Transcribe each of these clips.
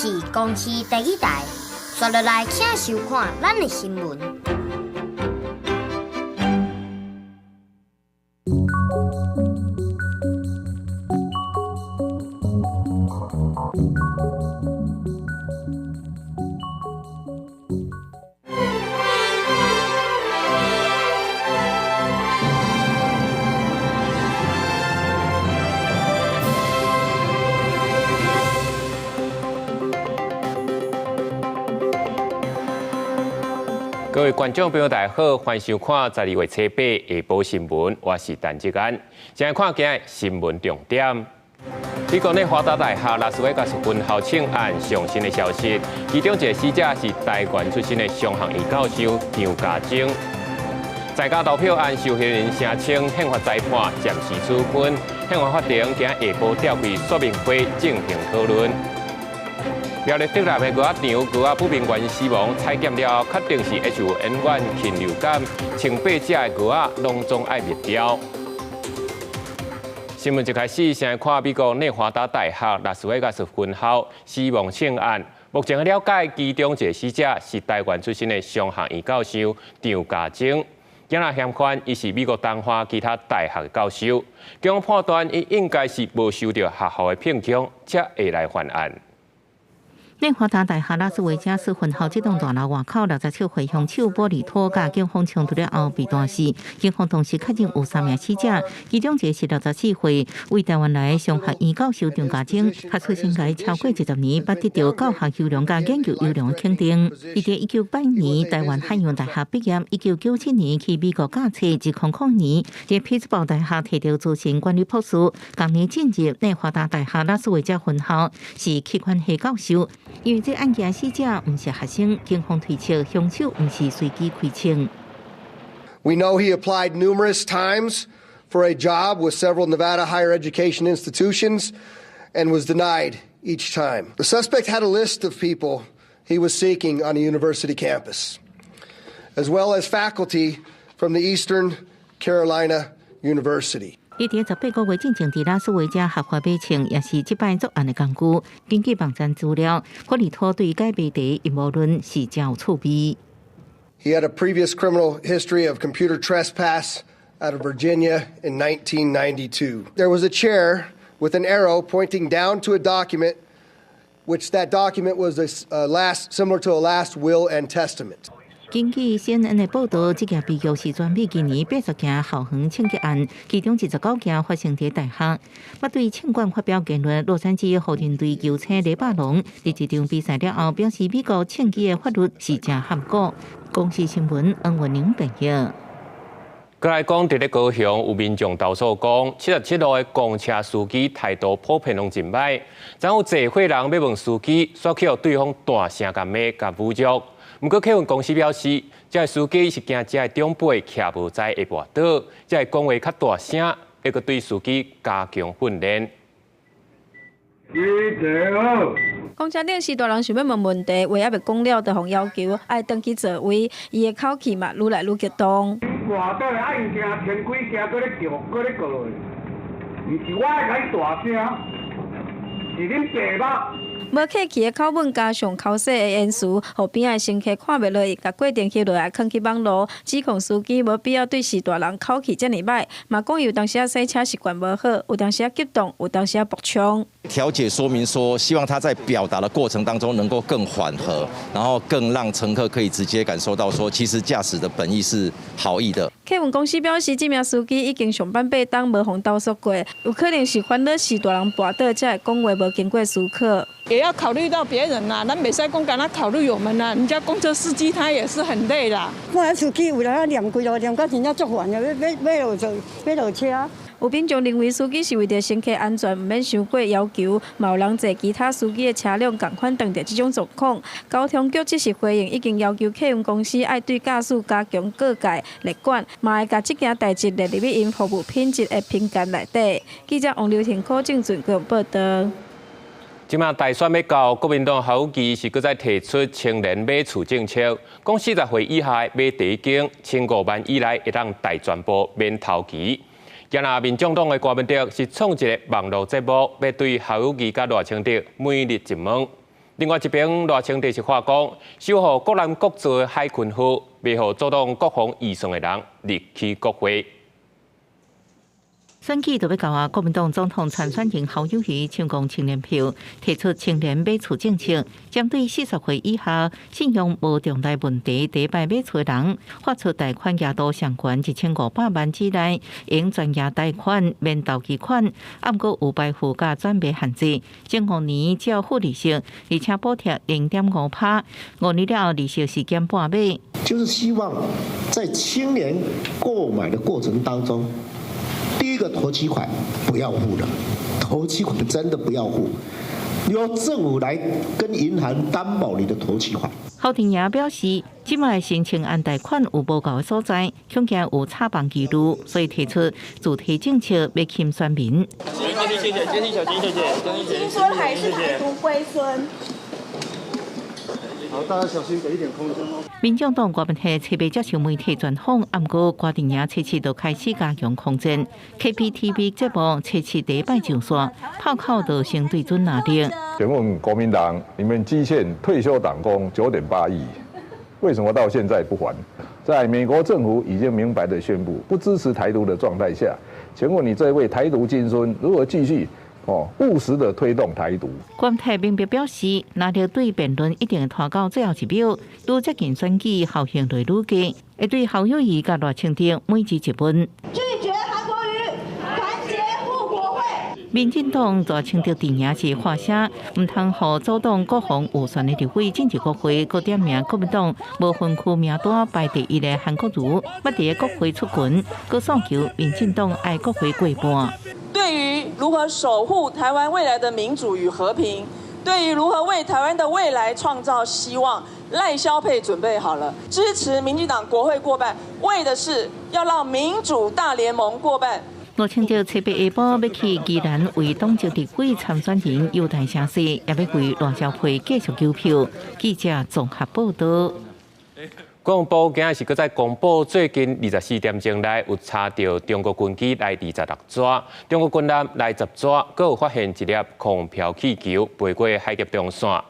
是公視第二台，刷落來請收看咱的新聞。各位觀眾朋友，大家好，歡迎收看12月初八下晡新聞，我是陳志安。先來看今日新聞重點。美國內華達大學拉斯維加斯分校槍案上新的消息，其中一個死者是台灣出身的商學院教授張家禎。在家投票案受害人聲稱憲法裁判暫時處分，憲法法庭今下晡召開說明會進行討論。苗栗竹南的鵝仔場鵝仔不明原因死亡，採檢了後確定是 H5N1 禽流感，1800隻的鵝仔攏總愛滅掉。新聞一開始，先來看美國內華達大學拉斯維加斯分校死亡槍案。目前的了解，其中一個死者是台灣出身的商學院教授張家禎。今仔嫌犯伊是美國東岸其他大學的教授，警方判斷伊應該是無受著學校的聘請，才會來犯案。內華達大學拉斯維加斯分校這棟大樓外口67歲兇手波利托佮警方衝突了後被彈死，警方當時確認有三名死者，其中一個是64歲為台灣來的商學院教授張家禎，他出生該超過20年，捌得著教學優良佮研究優良的肯定。伊佇1981年台灣漢陽大學畢業，1997年去美國教冊，2000年佇匹茲堡大學提著資深管理博士，同年進入內華達大學拉斯維加分校，是企管系教授。因為這案件死者毋是學生，警方推測兇手毋是隨機開槍。 We know he applied numerous times for a job with several Nevada higher education institutions and was denied each time. The suspect had a list of people he was seeking on a university campus, as well as faculty from the Eastern Carolina University. 伊佇18個月進前佇拉斯維加合法買槍，也是這擺作案的工具。根據網站資料，普利托對該謎題陰謀論是誠有趣味。 He had a previous criminal history of computer trespass out of Virginia in 1992. There was a chair with an arrow pointing down to a document, which that document was a last similar to a last will and testament. 根據 CNN 的報導，這件悲劇是全美今年80件校園槍擊案，其中29件發生佇大學。捌對槍管發表言論，洛杉磯湖人隊球星勒巴龍，佇這場比賽了後表示，美國槍支的法律是誠含糊。公視新聞黃文玲編譯。閣來講，佇咧高雄有民眾投訴講，77路的公車司機態度普遍攏真䆀，昨有濟歲人欲問司機，煞去予對方大聲共罵共侮辱。毋過客運公司表示，這个司機是驚遮的長輩徛無在會跋倒，才會講話較大聲，會閣對司機加強訓練。公車頂時大人想欲問問題，話猶未講了，就予要求愛轉去座位，伊的口氣嘛愈來愈激動。跋倒啊！伊驚天鬼驚，閣咧叫，閣咧告落去，毋是我愛共伊大聲，是恁爸母。無客氣的口吻加上剾洗的言辭，予邊仔的乘客看袂落去，共過程翕落來囥去網路，指控司機無必要對序大人口氣遮爾䆀，嘛講有當時仔洗車習慣無好，有當時仔激動，有當時仔爆衝。調解說明說，希望他在表達的過程當中能夠更緩和，然後更讓乘客可以直接感受到說，其實駕駛的本意是好意的。客運公司表示，這名司機已經上班8冬無予投訴過，有可能是煩惱序大人跋倒，才會講話無經過思考。也要考慮到別人啦，咱袂使講干焦考慮我們啦，人家公車司機他也是很累啦。我司機有來念幾路，念到真正足煩的，欲落座，欲落車。有民眾認為司機是為著乘客安全，毋免傷過要求，嘛有人坐其他司機的車輛仝款碰著這種狀況。交通局這時回應，已經要求客運公司愛對駕駛加強告誡列管，嘛會共這件代誌列入去𪜶服務品質的評鑑內底。記者王劉婷、柯正俊報導。這馬大選欲到，國民黨侯友宜是閣再提出青年買厝政策，講40歲以下買第一間，15萬以內會當貸全部免頭期。今仔民眾黨的郭文德是創一个網路節目，欲對侯友宜佮賴清德每日一問。另外一邊，賴清德是話講，守護國艦國造的海鯤號，袂予阻擋國防預算的人入去國會。選舉就欲到啊！國民黨總統參選人侯友宜搶攻青年票，提出青年買厝政策，針對40歲以下信用無重大問題、第一擺買厝的人，發出貸款額度上懸1500萬之內，用全額貸款免頭期款，毋過有排富佮轉賣限制，前5年只要付利息，而且補貼0.5%，5年了後利息是減半碼。就是希望在青年購買的過程當中，第一個頭期款不要付了，頭期款真的不要付，由政府來跟銀行擔保你的頭期款。侯廷也表示，這擺申請按貸款有無夠的所在，恐驚有炒房記錄，所以提出主題政策欲輕選民。謝謝謝謝謝謝謝謝。金孫還是台獨龜孫？好，大家小心，給一點空間哦。民眾黨郭文體特別接受媒體專訪，毋過郭陣營初七就開始加強空戰。KPTV 節目初七第一擺上線，炮口就先對準拿定。請問國民黨，你們積欠退休黨工9.8億，為什麼到現在不還？在美國政府已經明白的宣布不支持台獨的狀態下，請問你這位台獨金孫如何繼續？哦，務實的推動台獨。郭台銘表示，藍綠對辯論一定會拖到最後一秒，愈接近選舉，效應就愈低，會對侯友宜佮賴清德每人一問。拒絕韓國瑜，團結護國會。民進黨賴清德陣營是發聲，毋通予阻擋國防預算的立委進入國會，閣點名國民黨無分區名單排第一的韓國瑜，欲佇國會出拳，閣訴求民進黨愛國會過半。對於如何守護台灣未來的民主與和平，對於如何為台灣的未來創造希望，賴蕭配準備好了，支持民進黨國會過半，為的是要讓民主大聯盟過半。賴清德初八下晡欲去宜蘭為黨籍立委參選人游台聲勢，也欲為賴蕭配繼續求票。記者綜合報道。國防部今日是閣再公布，最近24點鐘內有查著中國軍機來26支，中國軍艦來10支，閣有發現一粒空飄氣球飛過海峽中線。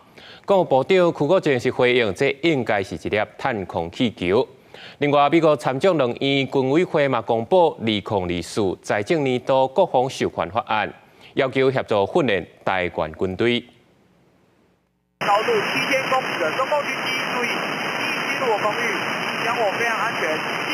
國防部長邱國正是回應，這應該是一粒探空氣球。另外，美國參眾兩院軍委會嘛公布2024財政年度國防授權法案，要求協助訓練台灣軍隊。高度7000公尺的中共軍機，注意，已進入我空域，影響我飛行安全，立即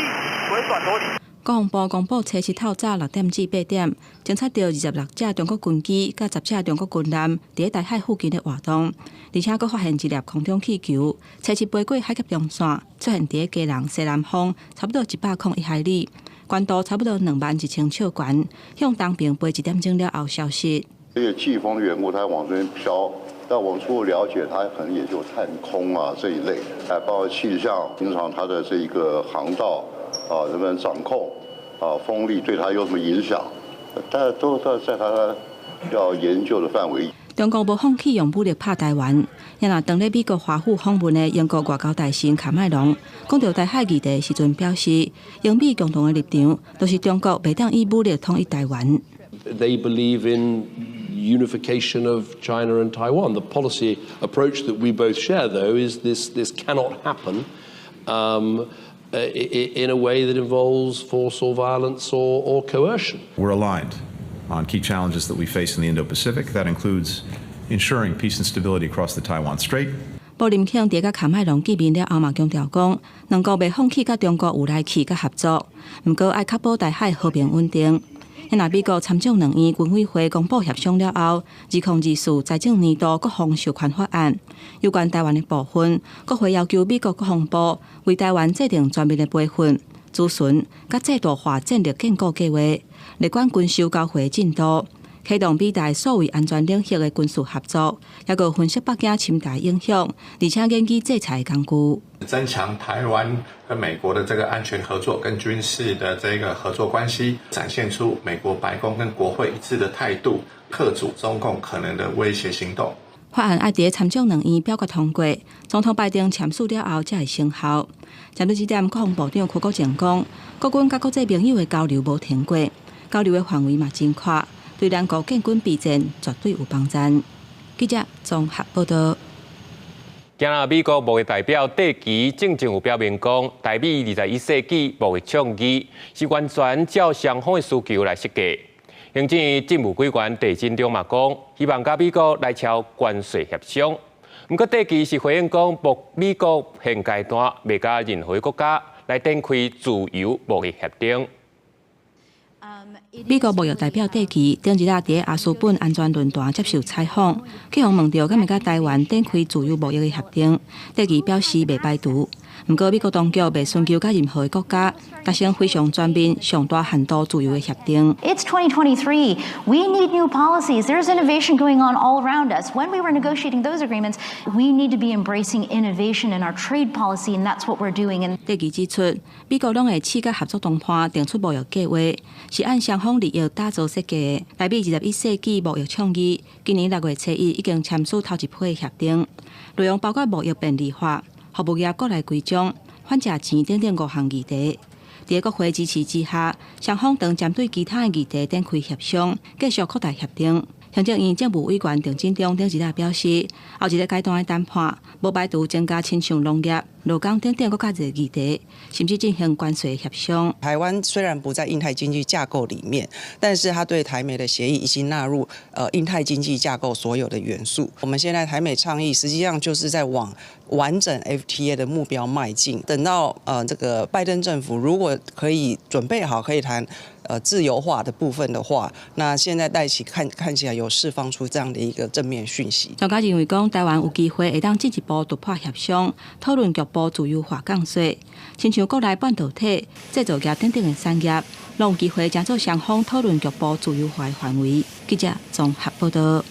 回轉脫離。國防部公布，初七透早6點至8點，偵察著26架中國軍機佮10架中國軍艦佇台海附近的活動，而且閣發現一粒空中氣球，初七飛過海峽中線，出現佇基隆西南方差不多101海里，高度差不多21,000尺懸，向東邊飛一點鐘了後消失。因為季風的緣故，它往這邊飄。但我們初步了解，它可能也就探空啊這一類，哎，包括氣象，平常它的這一個航道啊，能不能掌控啊，風力對它有什麼影響，但都在它要研究的範圍。中國無放棄用武力拍台灣，也若當咧美國華府訪問的英國外交大臣卡麥隆講著台海議題時陣表示，英美共同的立場，就是中國袂當以武力統一台灣。 They believe in unification of China and Taiwan. The policy approach that we both share, though, is this cannot happen in a way that involves force or violence or coercion. We're aligned on key challenges that we face in the Indo-Pacific. That includes ensuring peace and stability across the Taiwan Strait. 布林肯佇佮卡麥隆見面了後嘛，強調講，兩國袂放棄佮中國有來去佮合作，毋過愛確保台海和平穩定。若美國參眾兩院軍委會公布協商了後，2024財政年度國防授權法案有關台灣的部分，國會要求美國國防部為台灣制定全面的培訓、諮詢佮制度化戰略建構計畫，列管軍售交貨進度，啟動美台數位安全領域的軍事合作，抑閣分析北京侵台影響，而且研擬制裁工具。增強台灣跟美國的這個安全合作跟軍事的這個合作關係，展現出美國白宮跟國會一致的態度，嚇阻中共可能的威脅行動。法案愛佇參眾兩院表決通過，總統拜登簽署了後才會生效。針對這點，國防部長邱國正講，國軍佮國際盟友的交流無停過，交流的範圍嘛真闊，對兩國建軍備戰絕對有幫助。記者綜合報道。今仔美國貿易代表戴琪正前有表明講，台美21世紀貿易倡議是完全照雙方的需求來設計。行政院政務委員鄭進中嘛講，希望佮美國來敲關稅協商。毋過戴琪是回應講，美國現階段袂佮任何國家來展開自由貿易協定。美國貿易代表戴琪頂日仔佇阿斯本安全論壇接受採訪，去予問著敢會佮台灣展開自由貿易的協定，戴琪表示袂排除。毋過美國當局袂尋求佮任何國家達成非常全面、上大限度自由的協定。 It's 2023. We need new policies. There's innovation going on all around us. When we were negotiating those agreements, we need to be embracing innovation in our trade policy, and that's what we're doing. And 戴琪指出，美國攏會試佮合作談判，定出貿易計畫，是按雙方利益打造設計的。台美21世紀貿易倡議，今年6月初1已經簽署頭一批協定，內容包括貿易便利化、服務業國內規章、反詐錢等等五項議題。佇國會支持之下，雙方正針對其他的議題展開協商，繼續擴大協定。行政院政務委員鄭進中頂日仔表示，後一個階段的談判，無排除增加親像農業、勞工等等閣較濟議題，甚至進行關稅協商。台灣雖然不在印太經濟架構裡面，但是它對台美的協議已經納入印太經濟架構所有的元素。我們現在台美倡議實際上就是在往完整 FTA 的目標邁進。等到這個拜登政府如果可以準備好可以談自由化的部分的話，那現在戴琪看看起來有釋放出這樣的一個正面訊息。專家認為講，台灣有機會會當進一步突破協商，討論局部自由化降稅，親像國內半導體、製造業等等的產業，攏有機會成做雙方討論局部自由化的範圍。記者綜合報道。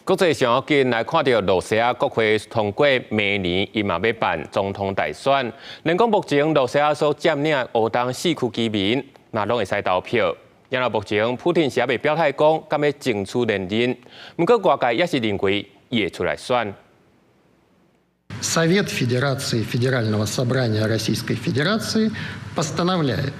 國際上要緊來看著露西亞國會通過明年伊嘛欲辦總統大選，連講目前露西亞所佔領的烏東四區居民，嘛攏會使投票。然後目前普丁是猶未表態講，敢欲爭取連任，毋過外界也是認為伊會出來選。 Совет Федерации Федерального собрания Российской Федерации постановляет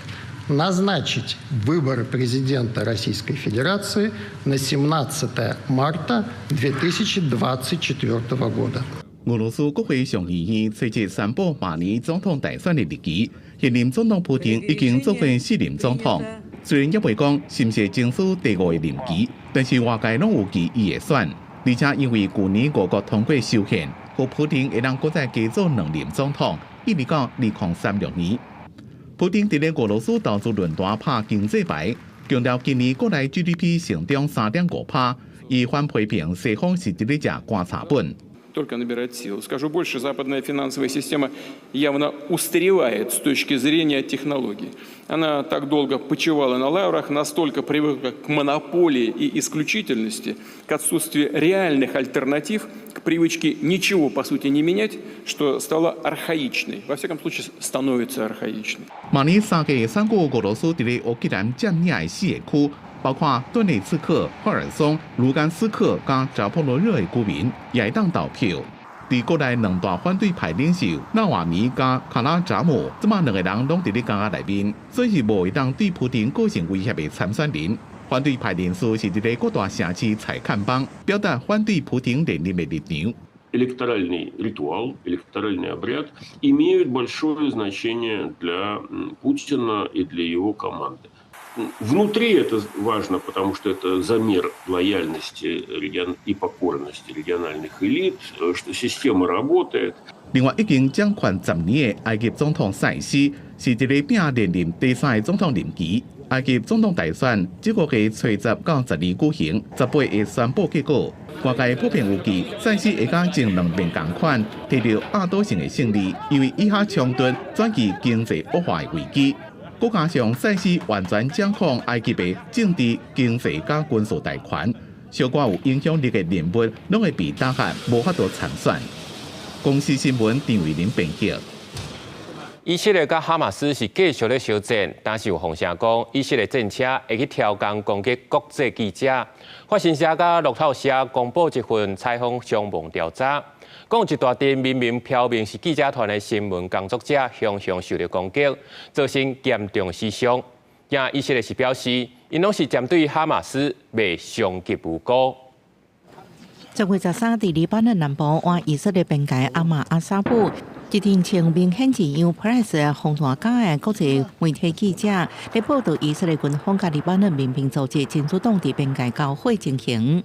назначить выборы президента Российской Федерации на 17 марта 2024 года。俄羅斯國會上議院隨即宣布明年總統大選的日期，現任總統普丁已經做過四任總統，雖然猶未講是毋是爭取第五個任期，但是外界攏預期伊會選，而且因為舊年俄國通過修憲，予普丁會當閣再加做兩任總統，一直到2036年。普丁佇咧俄羅斯投資論壇拍經濟牌，強調今年國內 GDP 成長3.5趴，伊反批評西方是佇咧食棺柴本。 Только набирать силу. Скажу больше, западная финансовая система явно устаревает с точки зрения технологий. Она так долго почивала на лаврах, настолько привыкла к монополии и исключительности, к отсутствию реальных альтернатив, к привычке ничего, по сути, не менять, что стала архаичной. Во всяком случае, становится архаичной. 明年3月選舉，俄羅斯佇咧烏克蘭佔領的四個區，包括頓涅茨克、赫爾松、盧甘斯克佮扎波羅熱的居民，也會當投票。佇國內兩大反對派領袖納瓦尼佮卡拉扎姆，這馬兩个人攏佇咧監獄內面，所以是無會當對普丁構成威脅的參選人。反對派人士是佇咧各大城市踩看板，表達反對普丁連任的立場。 Электоральный ритуал, электоральный обряд имеют большое значение для Путина и для его команды. Внутри это важно, потому что это замер лояльности и покорности региональных элит, что система работает. 另外，已經掌權10年的埃及總統塞西是佇咧拼連任第三个總統任期。埃及總統大選這個月初十到十二舉行，18會宣布結果。外界普遍預計塞西會佮前兩遍仝款，摕著壓倒性的勝利，因為伊較衝突轉去經濟惡化的危機。閣加上塞西完全掌控埃及的政治、經濟佮軍事大權，小可有影響力的人物攏會被打壓，無法度參選。公視新聞陳慧琳編輯。以色列佮哈馬斯是繼續咧相戰，但是有風聲講，以色列戰車會去刁工攻擊國際記者。法新社佮路透社公布一份採訪傷亡調查，講一大陣明明標明是記者團的新聞工作者，雄雄受到攻擊，造成嚴重死傷。而以色列是表示，𪜶攏是針對哈馬斯，袂傷及無辜。10月13佇黎巴嫩南部倚以色列邊界阿馬阿沙布，一陣穿明顯是用 Press 防彈甲的國際媒體記者，咧報導以色列軍方佮黎巴嫩民兵組織真主黨佇邊界交火情形。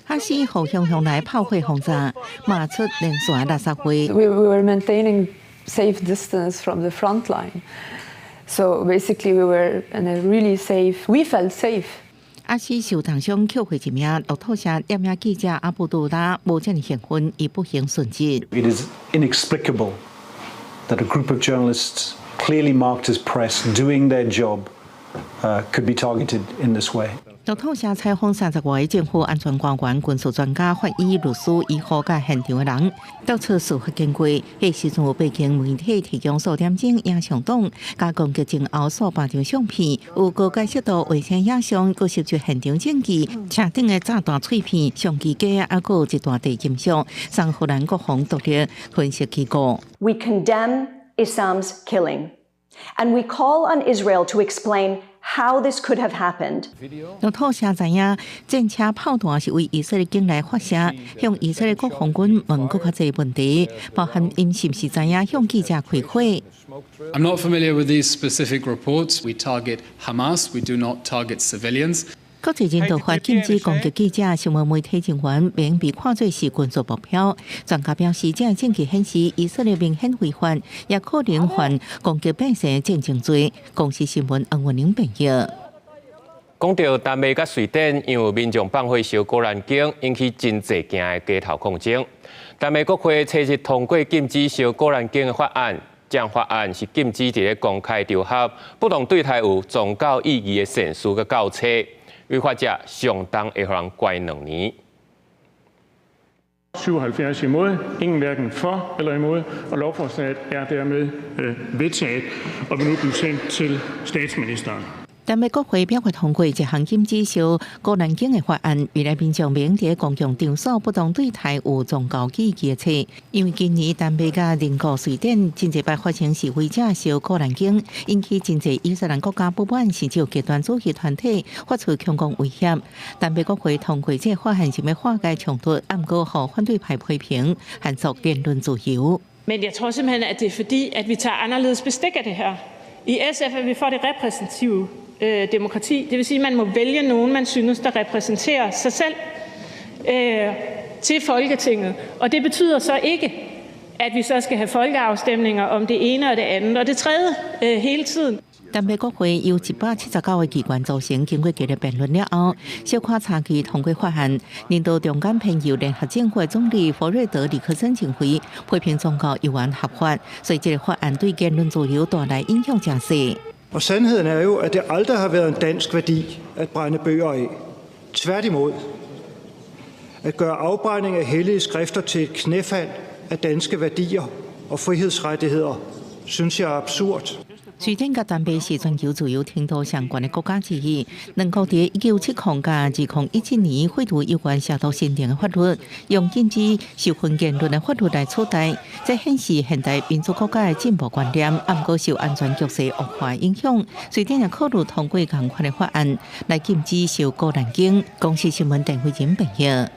哈斯予向向來炮火轟炸，嘛出連續垃圾火。 We were maintaining safe distance from the front line. So basically, we were in a really safe. We felt safe. 阿斯受重傷，抾回一名路透社攝影記者阿布杜拉，無遮爾興奮，伊不幸殉職。 It is inexplicable that a group of journalists clearly marked as press doing their job could be targeted in this way. 路透社採訪30外個政府安全官員、軍事專家、法醫、律師、醫護佮現場的人，調出事發經過。彼時陣有北京媒體提供數點鐘影像檔，佮攻擊前後數百張相片，有高解析度衛星影像，閣攝出現場證據，車頂的炸彈碎片、相機架，猶閣有一大塊金屬，送荷蘭國防獨立分析機構。 We condemn Issam's killing, and we call on Israel to explain how this could have happened. 路透社知影，戰車炮彈是為以色列境內發射，向以色列國防軍問閣較濟問題，包含𪜶是毋是知影向記者開火。 I'm not familiar with these specific reports. We target Hamas. We do not target civilians. 國際人道法禁止攻擊記者，新聞媒體人員免被看做是軍事目標。專家表示，這个證據顯示以色列明顯違法，也可能犯攻擊百姓戰爭罪。公視新聞黃文玲編譯。講到丹麥佮瑞典，因為民眾放火燒古蘭經，引起真濟件的街頭抗爭。丹麥國會初日通過禁止燒古蘭經的法案。這項法案是禁止佇咧公開場合，不當對待有宗教意義的善書佮教冊。違法者相當會予人關2年。 77 imod, ingen hverken for eller imod, og lovforslaget er dermed vedtaget og vil nu blive sendt til statsministeren. 丹麥國會表決通過一項禁止燒古蘭經的法案，未來民眾免佇公共場所不當對待有宗教意義的冊。因為今年丹麥佮鄰國瑞典真濟擺發生示威者燒古蘭經，引起真濟伊斯蘭國家不滿，甚至有極端主義團體發出恐嚇威脅。丹麥國會通過這个法案是欲化解衝突，毋過予反對派批評限縮言論自由。 Men jeg tror simpelthen, at det er fordi, at vi tager anderledes bestik af det her. I SF er vi for det repræsentative demokrati. Det vil sige, at man må vælge nogen, man synes, der repræsenterer sig selv til Folketinget. Og det betyder så ikke, at vi så skal have folkeafstemninger om det ene og det andet og det tredje hele tiden. 丹麥國會由179個議員組成，經過激烈辯論了後，小可差距通過法案。領導中間偏右聯合政府的總理弗瑞德里克森認為，批評宗教猶原合法，所以這个法案對言論自由帶來影響誠細。 Og sandheden er jo, at det aldrig har været en dansk værdi at brænde bøger af. Tværtimod. At gøre afbrænding af hellige skrifter til et knæfald af danske værdier og frihedsrettigheder, synes jeg er absurd. 瑞典佮丹麥是全球自由程度上懸的國家之一。兩國佇1970佮2017年廢除有關褻瀆神靈的法律，用禁止受分言論的法律來取代，這顯示現代民主國家的進步觀念。毋過受安全局勢惡化影響，瑞典也考慮通過仝款的法案來禁止燒古蘭經。公視新聞鄧慧仁編譯。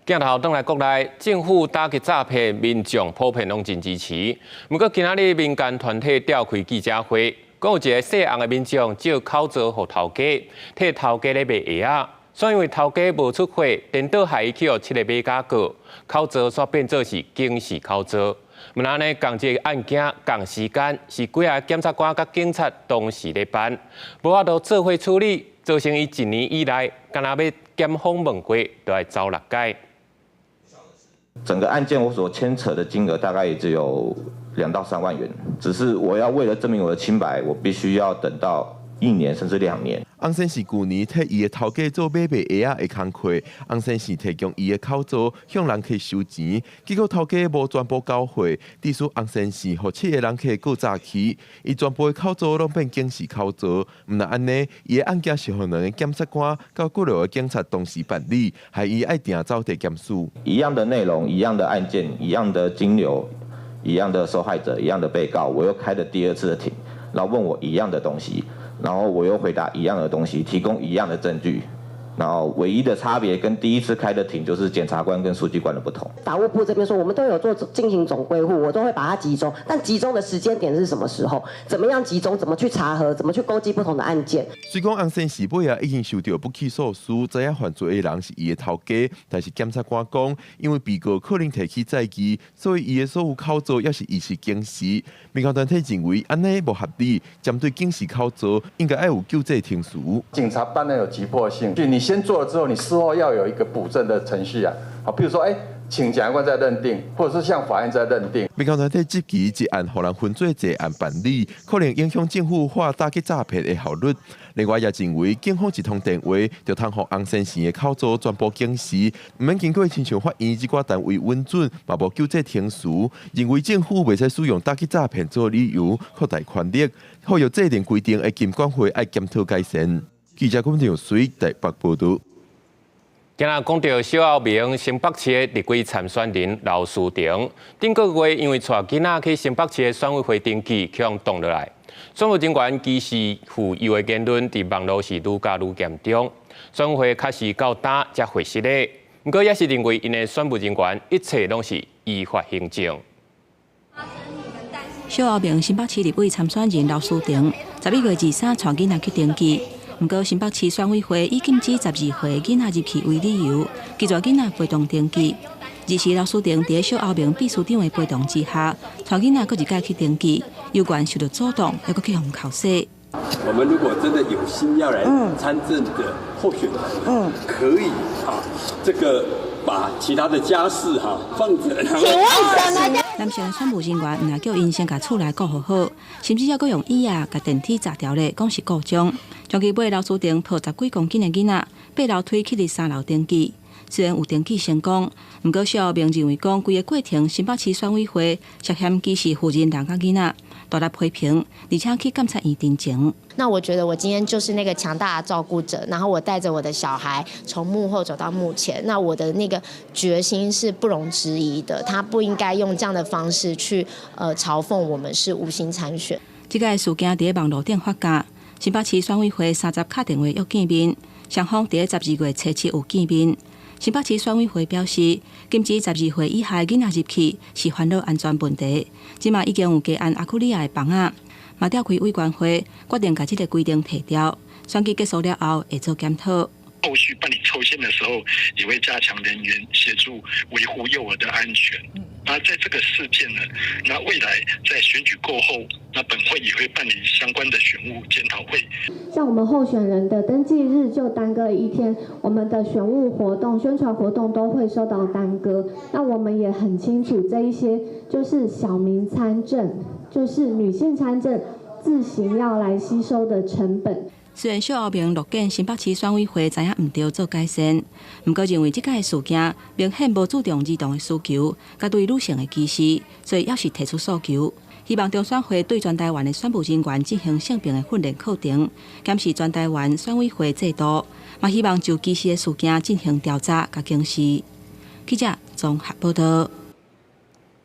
鏡頭轉來國內，政府打擊詐騙，民眾普遍攏真支持。毋過今仔日民間團體召開記者會，講有一个姓洪的民眾借口座予頭家，替頭家咧賣鞋仔，煞因為頭家無出貨，顛倒害伊去予七个買家告，口座煞變做是警示口座。毋但按呢，仝一个案件仝時間是幾个檢察官佮警察同時咧辦，無法度做伙處理，造成伊一年以來，干焦欲檢方問過，都愛走六改。整個案件我所牽扯的金額大概也只有2到3萬元，只是我要為了證明我的清白，我必須要等到1年甚至2年。洪先生舊年替伊的頭家做買賣鞋仔的工課，洪先生提供伊的口座向人客收錢，結果頭家無全部交貨，致使洪先生予七个人客告詐欺，伊全部的口座攏變警示口座。毋但按呢，伊的案件是予兩个檢察官佮幾落个警察同時辦理，害伊愛定走地檢署。一樣的內容，一樣的案件，一樣的金流，一樣的受害者，一樣的被告，我又開了第二次的庭。然後問我一樣的東西，然後我又回答一樣的東西，提供一樣的證據。然後唯一的差別跟第一次開的庭就是檢察官跟書記官的不同。法務部這邊說，我們都有做進行總歸戶，我都會把它集中，但集中的時間點是什麼時候？怎麼樣集中？怎麼去查核？怎麼去勾稽不同的案件？雖講翁先生尾仔已經收到不起訴書，知影犯罪的人是伊的頭家，但是檢察官講，因為被告可能提起再議，所以伊的所有口供猶是依實警示。民權團體認為按呢無合理，針對警示口供應該愛有救濟程序。警察當然有急迫性，就你先做了之後，你事後要有一個補證的程序啊。好，比如說，請檢察官再認定，或者是向法院再認定。民權團體質疑這案予人分做濟案辦理，可能影響政府化打擊詐騙的效率。另外也認為，警方一通電話就通予翁先生的口供全部警示，毋免經過親像法院這寡單位允准，嘛無救濟程序。認為政府袂使使用打擊詐騙做理由擴大權力，呼籲制定規定的金管會愛檢討改善。記者龚長水台北報導。今仔講著小後明新北市的立委參選人劉書婷，頂個月因為帶囡仔去新北市的選委會登記，予人擋落來。選務人員歧視婦幼的言論，佇網路是愈加愈嚴重。選委會確實到今才回釋的，毋過也是認為𪜶的選務人員一切攏是依法行政。小後明新北市立委參選人劉書婷，11月23帶囡仔去登記。毋過新北市選委會以禁止12歲囡仔入去為理由，拒絕囡仔陪同登記。二時劉書婷佇小歐明秘書長的陪同之下，帶囡仔閣一擺去登記，猶原受著阻擋，猶閣去予剾洗。我們如果真的有心要來參政的候選人，可以啊，這個把其他的家事哈放著。請問什麼？男性選務人員毋但叫𪜶先共厝內顧好，甚至猶閣用椅仔共電梯閘牢咧，講是故障。終於尾劉書婷抱十幾公斤的囡仔，爬樓梯去佇三樓登記。雖然有登記成功，毋過小明認為講規個過程，新北市選委會涉嫌歧視婦人人佮囡仔，大力批評，而且去監察院陳情。那我覺得我今天就是那個強大的照顧者，然後我帶着我的小孩從幕後走到幕前，那我的那個決心是不容置疑的。他不應該用這樣的方式去嘲諷我們是無心參選。這個事件佇網路頂發酵，新北市選委會30敲電話約見面，雙方佇12月初7有見面。新北市選委會表示，禁止12歲以下囡仔入去是煩惱安全問題。這馬已經有加安阿庫里亞的房仔，嘛召開委員會，決定共這個規定撤掉。選舉結束了後，會做檢討。後續辦理抽籤的時候，也會加強人員協助維護幼兒的安全。那在這個事件呢，那未來在選舉過後，那本會也會辦理相關的選務檢討會。像我們候選人的登記日就耽擱一天，我們的選務活動、宣傳活動都會受到耽擱。那我們也很清楚，這一些就是小民參政，就是女性參政自行要來吸收的成本。雖然小後明樂見新北市選委會知影毋對做改善，毋過認為這擺事件明顯無注重兒童的需求，佮對女性的歧視，所以猶是提出訴求，希望中選會對全台灣的選務人員進行性平的訓練課程，檢視全台灣選委會制度，嘛希望就歧視的事件進行調查佮警示。記者綜合報道。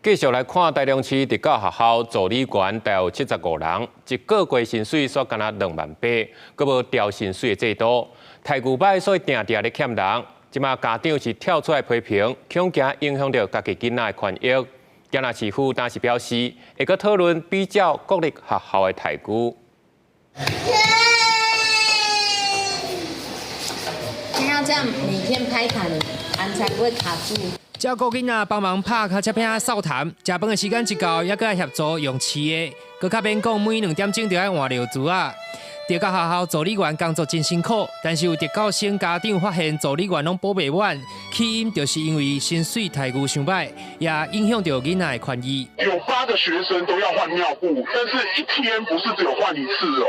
繼續來看台中市特教學校助理員大約75人，一個月薪水煞干焦2萬8，閣無調薪水的制度，待遇䆀，所以定定咧欠人。這馬家長是跳出來批評，恐驚影響著家己囡仔的權益。今仔市府當時表示，會閣討論比照國立學校的待遇。你要這樣每天拍卡，你安才不會卡住。照顧囡仔，幫忙拍尻切片掃痰，食飯的時間一到，猶閣愛協助用飼的，閣較免講每兩點鐘就愛換尿苴仔。特教學校助理員工作真辛苦，但是有特教生家長發現助理員攏補袂滿，起因就是因為薪水待遇傷䆀，也影響著囡仔的權益。有8個學生都要換尿布，但是一天不是只有換一次哦。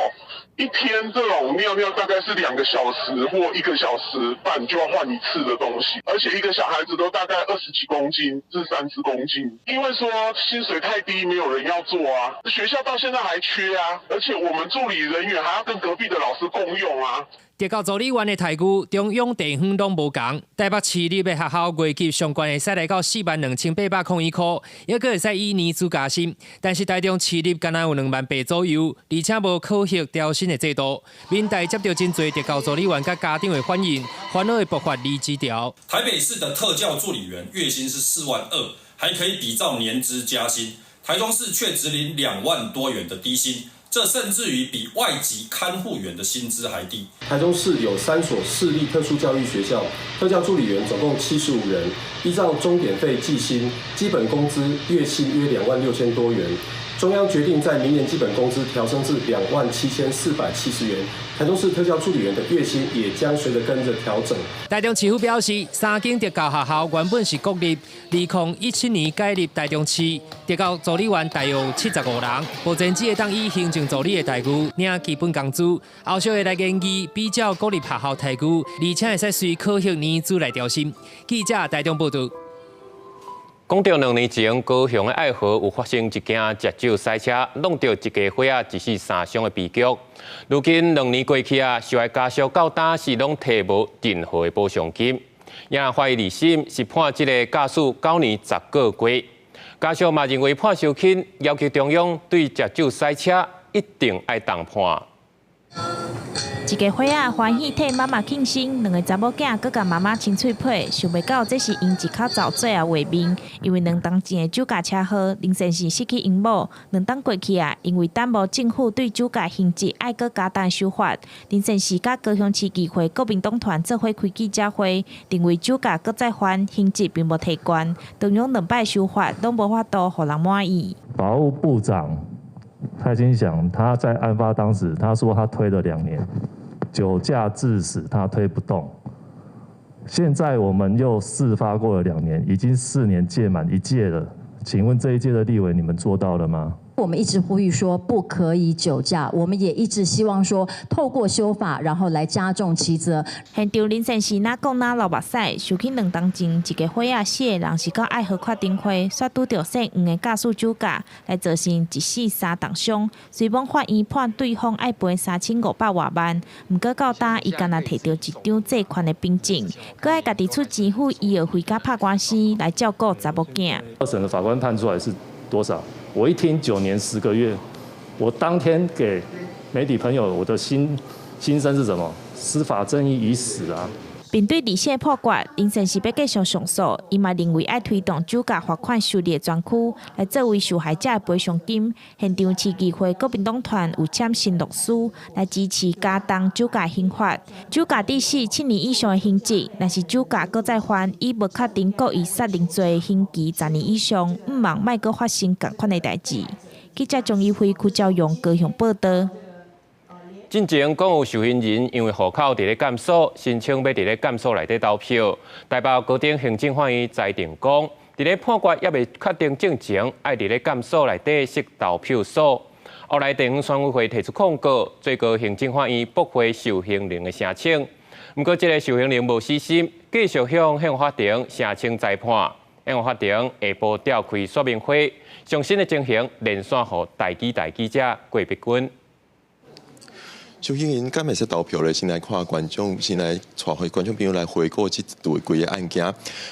一天這種尿尿大概是2個小時或1個小時半就要換一次的東西，而且一個小孩子都大概20幾公斤至30公斤，因為說薪水太低，沒有人要做啊。學校到現在還缺啊，而且我們助理人員還要跟隔壁的老師共用啊。特教助理員的待遇，中央地方攏無仝。台北市立的學校月給上懸會使來到42,801箍，猶閣會使以年資加薪。但是台中市立干焦有2.8萬左右，而且無考核調薪的制度。民代接著真濟特教助理員佮家長的反應，煩惱會爆發離職潮。台北市的特教助理員月薪是4.2萬，還可以比照年資加薪。台中市卻只領2萬多元的低薪。這甚至於比外籍看護員的薪資還低。台中市有3所市立特殊教育學校，特教助理員總共75人，依照鐘點費計薪，基本工資月薪約2萬6千多元。中央決定在明年基本工資調升至2萬7470元，台中市特教助理員的月薪也將隨着跟着調整。台中市府表示，三間特教學校原本是國立，2017年改入台中市，特教助理員大約75人，目前只會當以行政助理的待遇領基本工資，後續會來研議比照國立學校待遇，而且會使隨考核年資來調薪。記者台中報導。講著兩年前，高雄的愛河有發生一件食酒賽車，弄著一家伙仔一死三傷的悲劇。如今兩年過去啊，受害家屬到今是攏提無任何的補償金。也法院二審是判這个駕駛9年10個月，家屬嘛認為判傷輕，要求中央對食酒賽車一定愛重判。一家伙仔歡喜替媽媽慶生，兩个查某囝閣共媽媽親喙皮，想袂到這是𪜶一口走最後畫面。因為兩冬前的酒駕車禍，林先生失去𪜶某，兩冬過去啊，因為等無政府對酒駕刑責愛閣加重修法，林先生佮高雄市議會國民黨團做伙開記者會，認為酒駕閣再犯，刑責並無提懸，中央兩擺修法攏無法度予人滿意。法務部長蔡清祥，他在案發當時，他說他推了2年。酒駕致死，他推不動。現在我們又事發過了2年，已經4年屆滿一屆了。請問這一屆的立委，你們做到了嗎？我們一直呼籲說不可以酒駕，我們也一直希望說透過修法，然後來加重其責。現場林先生哪講哪流目屎，想起兩冬前一家伙仔四个人是到愛河看燈會，煞拄著姓黃的駕駛酒駕，來造成一死三重傷。雖罔法院判對方愛賠3500外萬，毋過到今伊干焦提著一張借款的憑證，閣愛家己出錢付醫藥費佮拍官司來照顧查某囝。二審的法官判出來是多少？我一聽9年10個月，我當天給媒體朋友我的心聲是什麼？司法正義已死啊！面對二審判決，林先生欲繼續上訴，伊嘛認為愛推動酒駕罰款修例專區，來作為受害者的賠償金。現場市議會國民黨團有簽新律師來支持加重酒駕刑罰。酒駕致死7年以上的刑責，若是酒駕閣再犯，以無確定故意殺人罪的刑期10年以上，毋望莫閣發生仝款的代誌。記者張怡輝、柯昭勇高雄報導。進前講有受刑人因為戶口佇咧監所，申請欲佇咧監所內底投票。台北高等行政法院裁定講，佇咧判決猶未確定進前，愛佇咧監所內底設投票所。後來地方選委會提出抗告，最高行政法院駁回受刑人的聲請。毋過，這个受刑人無死心，繼續向憲法法庭聲請裁判。憲法法庭下晡召開說明會，上新的情形連線予台記台記者郭碧君。受刑人敢會使投票咧？先來看觀眾，先來帶予觀眾朋友來回顧這段規个案件。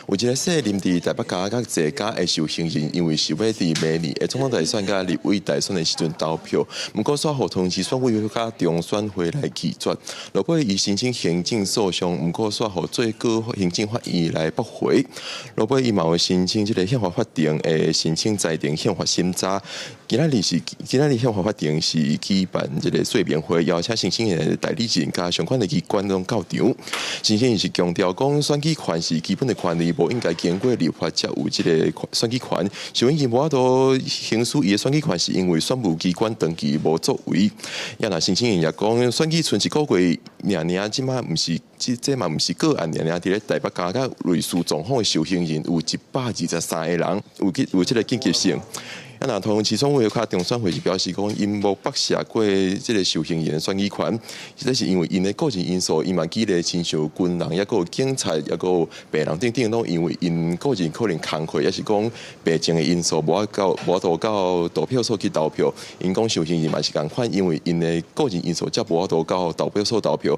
有一个說林佇台北監佮坐監的受刑人，因為想欲佇明年的總統大選佮立委大選的時陣投票，毋過煞予桃園市選委會佮中選會來拒絕。落尾伊申請行政訴訟，毋過煞予最高行政法院來駁回。落尾伊嘛有申請這个憲法法庭的申請裁定憲法審查。今仔日憲法法庭是舉辦這个說明會，邀請申請人的代理人佮相關的機關攏到場。申請人是強調講，選舉權是基本的權利，無應該經過立法才有這个選舉權。受刑人無法度行使伊的選舉權，是因為選務機關長期無作為。也若申請人也講，選舉賰一個月爾爾，這馬毋是這嘛毋是個案爾爾，佇咧台北監佮類似狀況的受刑人有123個人，有有這个緊急性。啊，若桃園市選委會佮中選會是表示講，𪜶無剝削過這个受刑人的選舉權，這是因為𪜶的個人因素，伊嘛舉例親像軍人，抑閣有警察，抑閣有病人等等，攏因為𪜶個人可能工課，抑是講病情的因素，無法度到投票所去投票。𪜶講受刑人嘛是仝款，因為𪜶的個人因素，才無法度到投票所投票。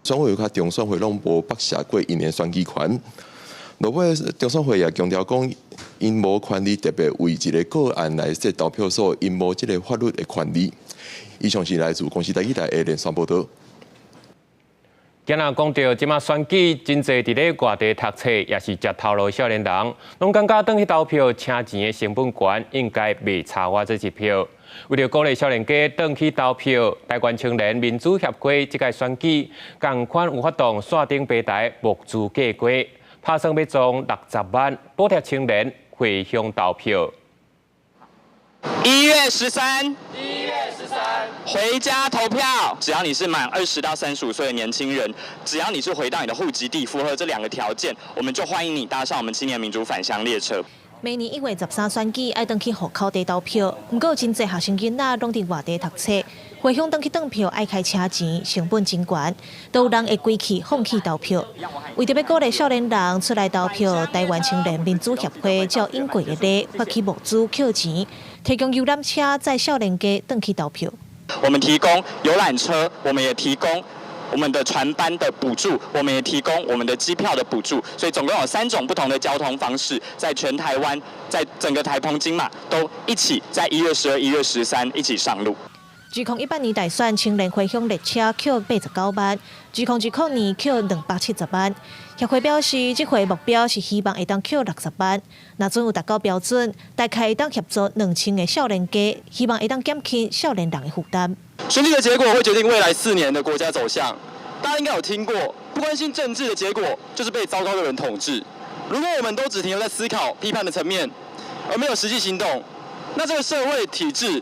選委會佮中選會攏無剝削過𪜶的選舉權。落尾中選會也強調講，𪜶無權利特別為一个個案來設投票所，𪜶無這个法律的權利。以上是來自公視台語台的連線報導。今仔講著這馬選舉，真濟佇咧外地讀冊，抑是食頭路的少年人，攏感覺轉去投票，車錢的成本懸，應該袂差偌濟一票。為著鼓勵少年家轉去投票，台灣青年民主協會這屆選舉，仝款有發動線頂平台募資計劃，拍算欲募60萬，補貼青年回鄉投票。 1月13，1月13，回家投票。只要你是滿20到35歲的年輕人，只要你是回到你的戶籍地，符合這兩個條件，我們就歡迎你搭上我們青年民主返鄉列車。每年1月13選舉，愛轉去戶口地投票，毋過真濟學生囡仔攏佇外地讀冊，回鄉轉去轉票愛開車錢，成本真懸，都有人會規氣放棄投票。為著欲鼓勵少年人出來投票，台灣青年民主協會照往過的例發起募資抾錢，提供遊覽車載少年家轉去投票。我們提供遊覽車，我們也提供我們的船班的補助，我們也提供我們的機票的補助，所以總共有三種不同的交通方式，在全台灣，在整個台澎金馬都一起在1月12、1月13一起上路。2018年大選青年回鄉列車抾89萬，2020年抾270萬。協會表示，這回目標是希望會當抾60萬，若準有達到標準，大概會當協助2000個少年家，希望會當減輕少年人的負擔。選舉的結果會決定未來4年的國家走向。大家應該有聽過，不關心政治的結果就是被糟糕的人統治。如果我們都只停留在思考、批判的層面，而沒有實際行動，那這個社會體制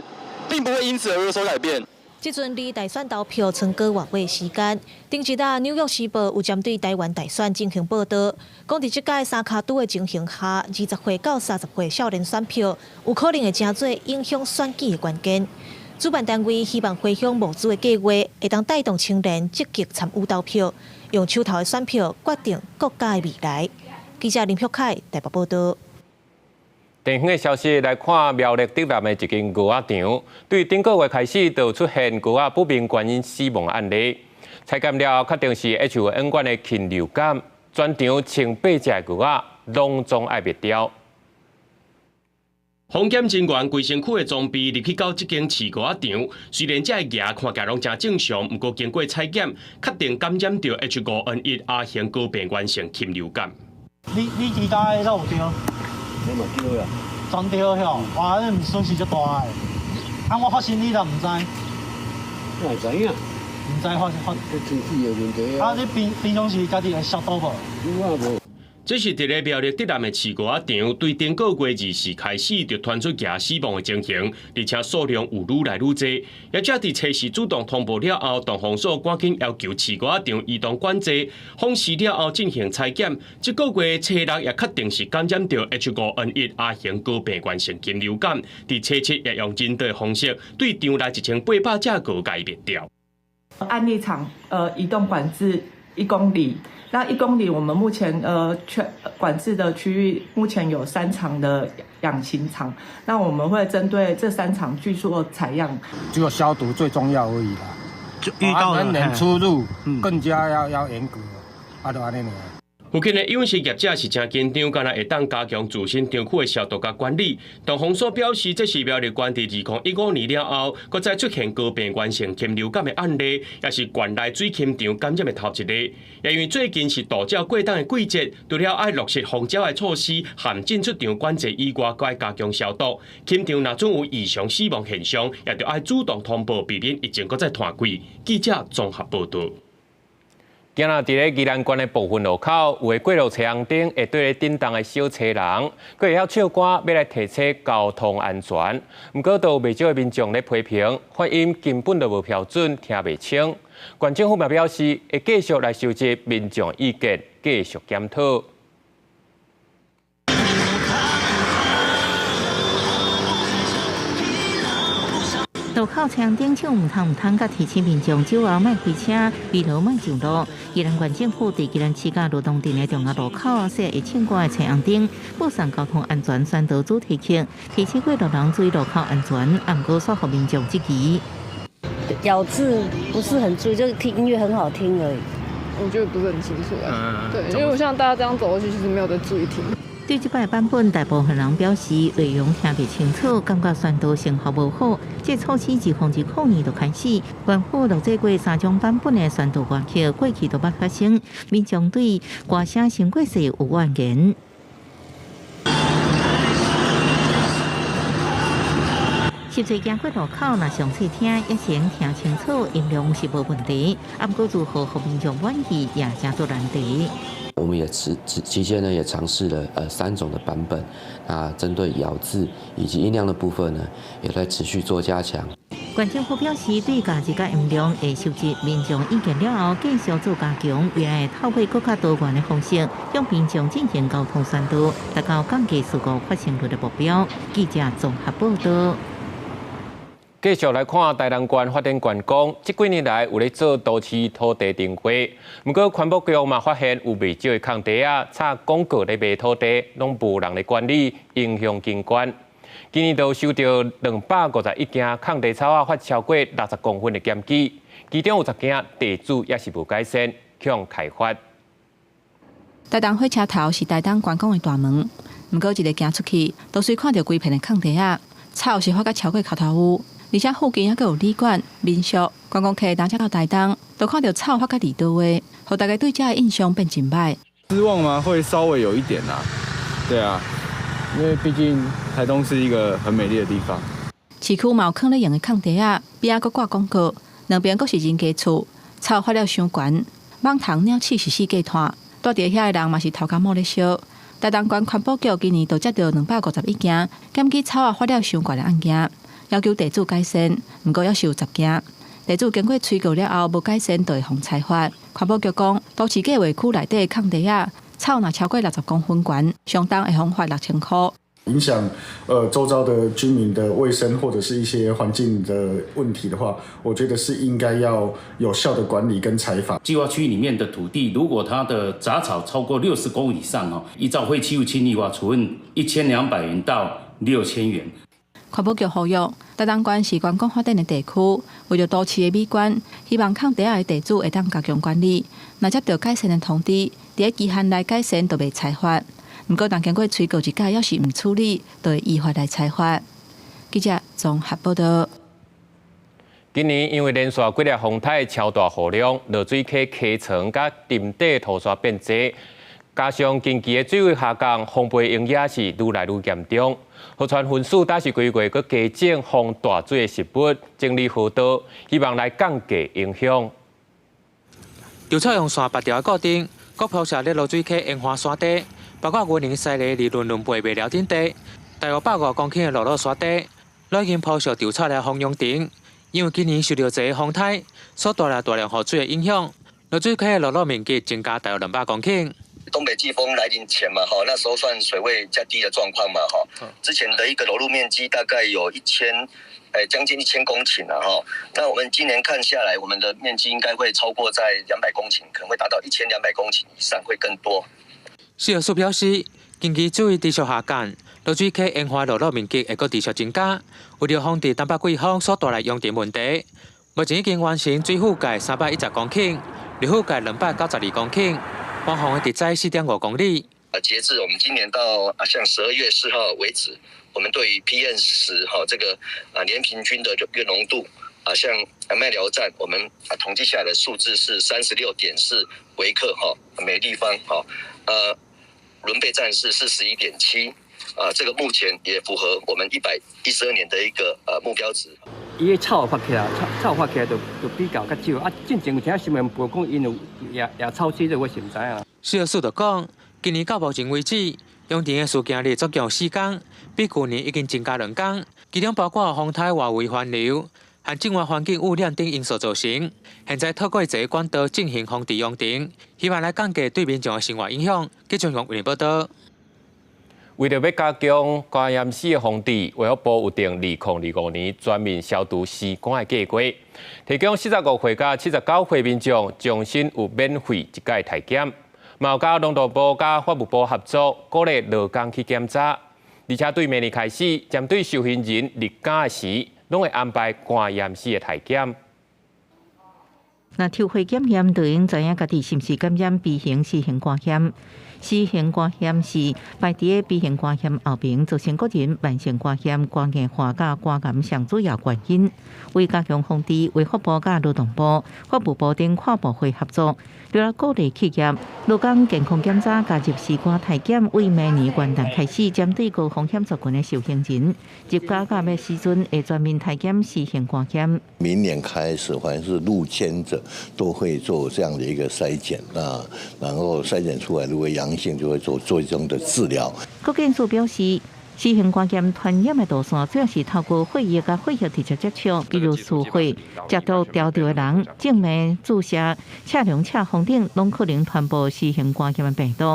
並不會因此而有所改變。這陣離大選投票賰閣外月時間，頂一日《紐約時報》有針對台灣大選進行報導，講佇這屆三跤拄的情形下，20歲到30歲少年選票有可能會成做影響選舉的關鍵。主辦單位希望回鄉募資的計劃會當帶動青年積極參與投票，用手頭的選票決定國家的未來。記者林旭凱台北報導。地方的消息來看，苗栗竹南的一間牛仔場，對頂個月開始就出現牛仔不明原因死亡案例，採檢了後確定是 H5N1的禽流感，全場1800隻牛仔攏總愛滅掉。防檢人員規身軀的裝備入去到這間飼牛仔場，雖然這个牛看起來攏誠正常，毋過經過採檢，確定感染著 H5N1 亞型高病原性禽流感。你其他的攏有著？你嘛著啊？全著吼，哇！這毋損失足大的。啊，我發生你都毋知？哪會知影？毋知發發。這天氣的問題啊。啊，你平平常時家己會消毒無？我無。這是佇咧苗栗竹南的飼牛仔場，對頂個月24開始就傳出牛死亡的情形，而且數量有愈來愈濟。業者佇初四主動通報了後，動防所趕緊要求飼牛仔場移動管制，封匙了後進行採檢。這個月初六也確定是感染著 H5N1 亞型高病原性禽流感。佇初七也用人道的方式對場內1800隻牛共滅掉。案例場移動管制1公里。那一公里，我們目前全管制的區域目前有三場的養禽場，那我們會針對這三場去做採樣。只有消毒最重要而已啦。就遇到人員出入更加要嚴格，啊，就按呢爾。附近的養殖業者是誠緊張，敢若會當加強自身場區的消毒佮管理。動防所表示，這是苗栗縣佇2015年了後，閣再出現高病原性禽流感的案例，也是縣內水禽場感染的頭一例。也因為最近是渡鳥過冬的季節，除了愛落實防鳥的措施，含進出場管制以外，閣愛加強消毒。禽場若準有異常死亡現象，也著愛主動通報，避免疫情閣再湠開。記者綜合報導。今仔佇咧宜蘭縣的部分路口，有的過路青紅燈會對咧振動的小車人，閣會曉唱歌，欲來提醒交通安全。毋過，都有袂少的民眾咧批評，發音根本就無標準，聽袂清。縣政府嘛表示，會繼續來收集民眾意見，繼續檢討。路口青紅燈唱毋通毋通，佮提醒民眾酒後莫開車，疲勞莫上路。宜蘭縣政府佇宜蘭市佮羅東鎮的重要路口設會唱歌的青紅燈，播送交通安全宣導主題曲，提醒過路人注意路口安全。啊，毋過煞予民眾質疑。咬字不是很注意，就是聽音樂很好聽而已。我覺得不是很清楚。嗯，對，因為我像大家這樣走過去，其實沒有在注意聽。對這擺版本，大部分人表示內容聽袂清楚，感覺宣導成效無好。這措施自2002年就開始，縣府錄製過三種版本的宣導歌曲，過去都捌發生。民眾對歌聲傷過細有怨言。實際行過路口，若詳細聽，也先聽清楚，音量是無問題。啊，毋過如何予民眾滿意，也誠多難題。我們也持期間呢，也嘗試了三種的版本，啊，針對咬字以及音量的部分呢，也在持續做加強。縣政府表示，對咬字佮音量會收集民眾意見了後，繼續做加強，未來會透過閣較多元的方式，向民眾進行溝通宣導，達到降低事故發生率的目標。記者綜合報道。繼續來看台南縣發展觀光，這幾年來有咧做都市土地重劃，毋過環保局嘛發現有袂少的空地仔，插廣告咧賣土地，攏無人咧管理，影響景觀。今年就收到251件空地草仔罰超過60公分的檢舉，其中有10件地主猶是無改善，予開罰。台東火車頭是台東觀光的大門，毋過一个行出去，都隨看著規片的空地仔，草是發甲超過跤頭趺。而且附近猶閣有旅館、民宿，觀光客當遮到台東，都看著草發甲離倒的，予大家對遮的印象變真歹。失望嗎？會稍微有一點啦，對啊，因為畢竟台東是一個很美麗的地方。市區嘛有囥咧用的空地仔，邊仔閣掛廣告，兩邊閣是人家厝，草發了傷懸，蠓蟲鳥鼠是四界湠，蹛佇遐的人嘛是頭殼毛咧燒。台東縣環保局今年就接著251件檢舉草仔發了傷懸的案件。要求地主改善，毋過猶是有10件地主經過催告了後無改善，就會予裁罰。環保局講，都市計劃區內底的空地仔，草若超過60公分懸，相當會予罰6000箍。影響周遭的居民的衛生或者是一些環境的問題的話，我覺得是應該要有效的管理跟裁罰。計劃區裡面的土地，如果它的雜草超過60公以上哦，依照廢棄物清理法處分1200元到6000元。環保局呼籲，台東縣是觀光發展的地區，為著都市的美觀，希望空地仔的地主會當加強管理。若接著改善的通知，佇咧期限內改善，就袂裁罰。毋過，當經過催告一改，猶是毋處理，就會依法來裁罰。記者綜合報道。今年因為連續幾日風颱超大雨量，濁水溪溪床佮沉底塗沙變濟，加上近期的水位下降，風背湧也是愈來愈嚴重。河川分署今是規月閣加種防大水的植物，整理河道，希望來降低影響。稻草用線拔掉的過程，閣鋪設咧濁水溪沿岸沙地，包括雲林西螺離崙崙背麥寮頂地，大約150公頃的裸露沙地，攏已經鋪設稻草來防揚塵。因為今年受著這个風颱所帶來大量雨水的影響，濁水溪的裸露面積增加大約200公頃。東北季風來臨前嘛，哈，那時候算水位較低的狀況嘛，哈。之前的一個裸露面積大概有一千，將近1000公頃啦，哈。那我們今年看下來，我們的面積應該會超過在200公頃，可能會達到1200公頃以上，會更多。食環署表示，近期水位持續下降，濁水溪沿岸裸露面積會閣持續增加。為著防治東北季風所帶來揚塵問題，目前已經完成水覆蓋310公頃，陸覆蓋292公頃。防洪的直載4.5公里。截至我們今年到啊，像12月4號為止，我們對於 PM10哈這個啊年平均的這個濃度啊，像麥寮站，我們啊統計下來的數字是36.4微克哈每立方哈，崙背站是41.7，啊，這個目前也符合我們112年的一個目標值。伊的草發起來，草發起來就比較較少。啊，進前有聽新聞報講，𪜶有野野草水，這我是毋知影。食環署就講，今年到目前為止，揚塵的事件日總共4工，比舊年已經增加2工。其中包括風颱外圍環流和境外環境污染等因素造成。現在透過一個管道進行防治揚塵，希望來降低對民眾的生活影響。記者楊偉報道。為著欲加強肝炎死的防治，衛福部有定2025年全面消除屍肝的計畫，提供45歲到79歲民眾終身有免費一擺體檢，嘛有佮農業部佮法務部合作，鼓勵勞工去檢查，而且對明年開始，針對受刑人入監時，攏會安排肝驗死的體檢。若抽血檢驗就會知影家己是毋是感染 B 型 C 型肝炎。C 型肝炎是排佇 B 型肝炎後面造成個人慢性肝炎、肝硬化佮肝癌上主要原因。為加強防治，衛福部佮勞動部、法務部等跨部會合作，除了鼓勵企業、勞工健康檢查佮入試肝體檢，為明年元旦開始，針對高風險族群的受刑人，入監佮欲死陣會全面體檢 C 型肝炎。明年開始，凡是入監者都會做這樣的一個篩檢，那然後篩檢出來如果陽性，就會做最終的治療。國健署表示，C 型肝炎傳染的路線主要是透過血液佮血液直接接觸，比如輸血、接觸療治的人、靜脈注射、赤龍、赤風等，攏可能傳播 C 型肝炎的病毒。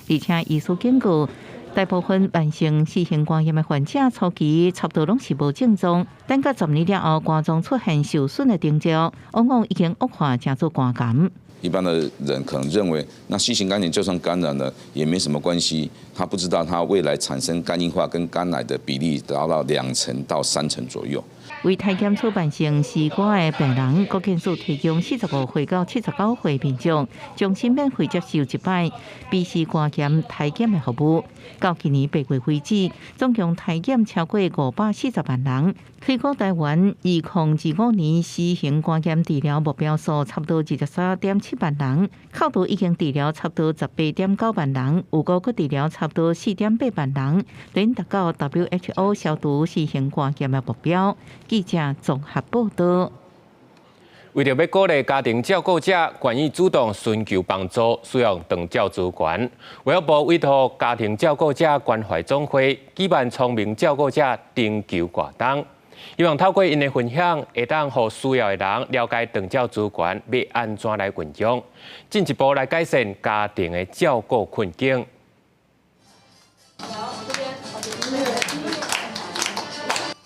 而且醫師警告，大部分慢性 C 型肝炎的患者初期差不多攏是無症狀，等到十年了後，肝臟出現受損的徵兆，往往已經惡化成做肝癌。一般的人可能認為，那 C 型肝炎就算感染了也沒什麼關係，他不知道他未來產生肝硬化跟肝癌的比例達到2成到3成左右。為體檢出慢性 C 肝的病人，國健署提供45歲到79歲民眾，終身免費接受一擺 B C 肝炎體檢的服務。到今年8月為止，總共體檢超過540萬人。推估台灣2025年 C 型肝炎治療目標數差不多23.7萬人，扣除已經治療差不多18.9萬人，有閣閣治療差不多4.8萬人，等達到 WHO 消除 C 型肝炎的目標。記者綜合報道。為著欲鼓勵家庭照顧者願意主動尋求幫助，使用長照資源，衛福部委託家庭照顧者關懷總會舉辦聰明照顧者徵求活動，希望透過𪜶的分享，會當予需要的人了解長照資源欲按怎來運用，進一步來改善家庭的照顧困境。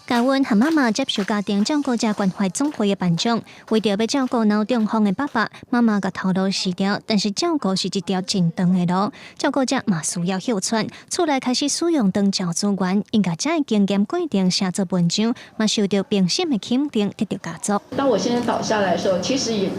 嘉溫和媽媽接受家庭照顧者關懷總會的頒獎，為著欲照顧腦中風的爸爸，媽媽共頭路辭掉，但是照顧是一條真長的路，照顧者嘛需要歇喘，厝內開始使用長照資源，𪜶共遮的經驗過程寫做文章，嘛受著評審的肯定，得著嘉作。當我先生倒下來的時候，其實也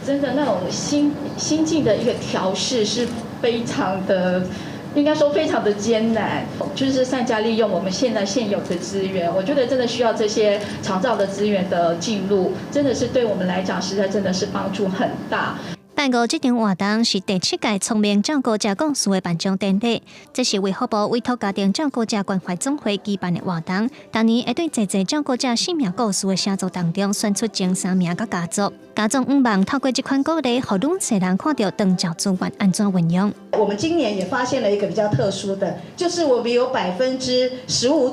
真的那種心境的一個調適是非常的。應該說非常的艱難，就是善加利用我們現在現有的資源，我覺得真的需要這些長照的資源的進入，真的是對我們來講，實在真的是幫助很大。拜五這場活動是第七屆聰明照顧者故事的頒獎典禮，這是衛福部委託家庭照顧者關懷總會舉辦的活動。當年會對濟濟照顧者生命故事的寫作當中，選出前三名佮家族。家長向望透過這款鼓勵，予愈濟人看著長照資源按怎運用。我們今年也發現了一個比較特殊的，就是我們有15%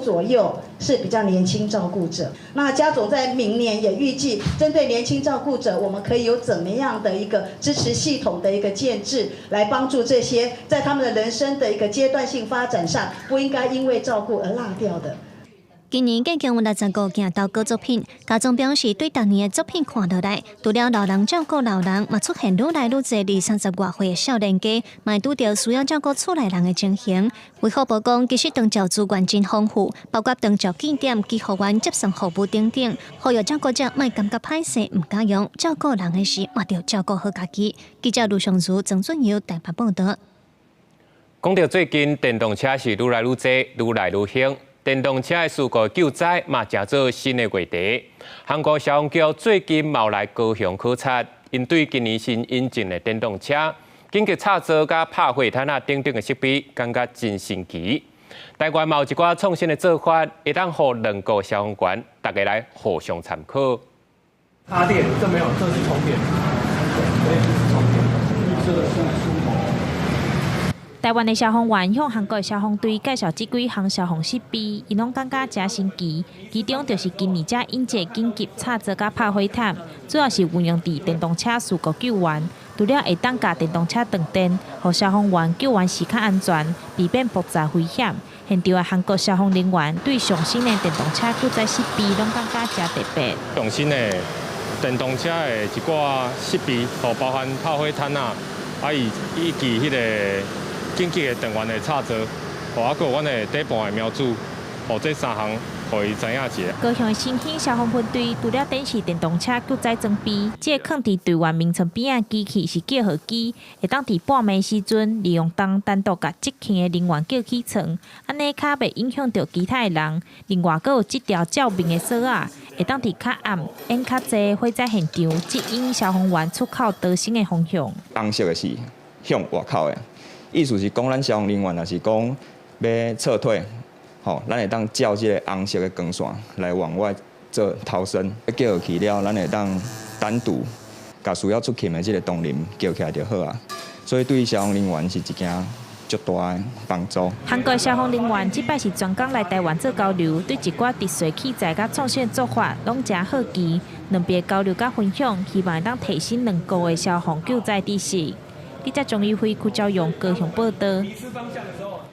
左右是比較年輕照顧者。那家總在明年也預計，針對年輕照顧者，我們可以有怎麼樣的一個支持系統的一個建制，來幫助這些在他們的人生的一個階段性發展上，不應該因為照顧而落掉的。今年共有65件投稿作品，家長表示對逐年的作品看落來，除了老人照顧老人，嘛出現愈來愈濟二三十外歲的少年家，嘛會拄著需要照顧厝內人的情形。衛福部講，其實長照資源真豐富，包括長照據點、居服員接送服務等等，呼籲照顧者莫感覺歹勢，毋敢用，照顧人的時嘛著照顧好家己。記者盧尚如、曾俊佑台北報導。講著最近電動車是愈來愈濟，愈來愈興。電動車的事故救災嘛，成做新的話題。韓國消防局最近嘛來高雄考察，𪜶對今年新引進的電動車緊急插座佮拍火毯仔等等的設備，感覺真神奇。台灣嘛有一寡創新的做法，會當予兩國消防員大家來互相參考。插電這沒有，這是充電，這是充電，這是出頭。台灣的消防員向韓國的消防隊介紹這幾項消防設備，𪜶攏感覺誠神奇。其中就是今年才引進緊急插座佮拍火毯，主要是運用佇電動車事故救援。除了會當共電動車斷電，予消防員救援時較安全，避免爆炸危險。現場的韓國消防人員對上新的電動車救災設備攏感覺誠特別。上新的電動車的一寡設備，吼，包含拍火毯仔，啊，以及彼個緊急的電源的插座，吼，啊，閣有阮的底盤的模組，予這三項，予伊知影一下。高雄新興消防分隊除了展示電動車救災裝備，這个囥佇隊員眠床邊仔機器是叫號機，會當佇半暝時陣利用鐘單獨共執勤的人員叫起床，按呢較袂影響著其他的人。另外，閣有這條照明的索仔，會當佇較暗、煙較濟火災現場指引消防員出口逃生的方向。紅色的是向外口的，意思是講咱消防人員若是講欲撤退，吼，咱會當照這个紅色的光線來往外做逃生。叫去了，咱會當單獨共需要出勤的這个同仁叫起來就好啊。所以對消防人員是一件足大的幫助。韓國消防人員這擺是專工來台灣做交流，對一寡特殊器材佮創新做法攏誠好奇。兩邊交流佮分享，希望會當提升兩國的消防救災知識。記者鍾宇輝、邱昭勇高雄報導。